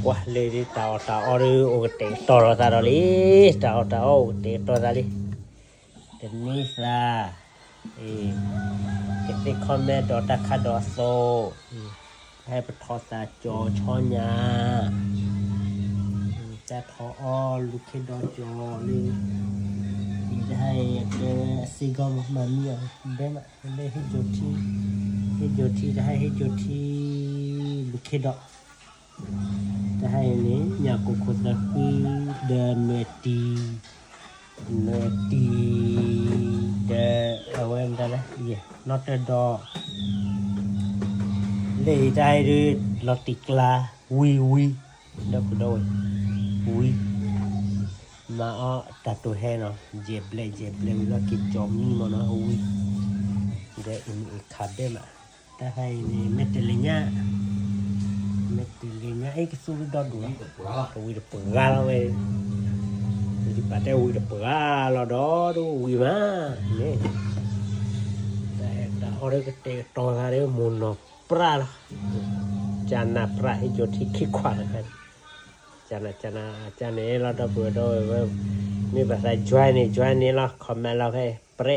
ວະ ເລີຍຕາອອດຕາອອດເດີ ໂອກະເຕະຕໍ່ລາວຕາດອກເລີຍ ຕາອອດຕາອອດ ໂອກະເຕະຕໍ່ຕາເລີຍ ເດນິສາ ເອ ກະຕິຄອມເມັນດອກຕາຄາດອກໂຊ ໃຫ້ປະທອດຕາຈໍຊ່ອຍາ ຕາທອອດ ລູເຄດອກຈໍເລີຍ ໄດ້ເດີ ຊິກອມມາມີເດີມາ ໄດ້ເຮັດໂຍທີ ເຮັດໂຍທີ ໄດ້ເຮັດໂຍທີ ລູເຄດອກ ໄດ້ນີ້ ຍາໂກໂຄຕາຄື ເດີເມຕີ ເມຕີ ເດີ ເອົາໄວ້ມັນໄດ້ລະ ເອີ ນອດເຕີດອ ເລໄດ້ເດີ ລອດຕິກລາ ວີວີ ດອກໂດຍ ວີ ມາອອກຕາໂຕແຮເນາະ ເຈບເລ ເຈບເລ ລອດກິດຈອມນີ້ມາເນາະ ວີ ເດີ ອິນເອຄາເດມາ ຕາໄຮນີ້ ເມເຕເລຍາ ເມເຕເລຍາ ເອກະຊູດອກດູ ກະວີດະປາລາເວ ກະປາແຕ່ວີດະປາລາດອກດູ ວີມາ ນີ້ ແຕ່ ແຕ່ອອເດີກະເຕະຕໍ່ລາເດີ ໂມນອປາລາ ຈານາປາ ເຮັດໂຍທີ ຄິກຂວານະ ຈານາ ຈານາ ຈານາ ລາດອກເບີໂດ ມີພາສາຈວຍນີ້ ຈວຍນີ້ລະ ຄອມເມັນລະເພ ເປຣະ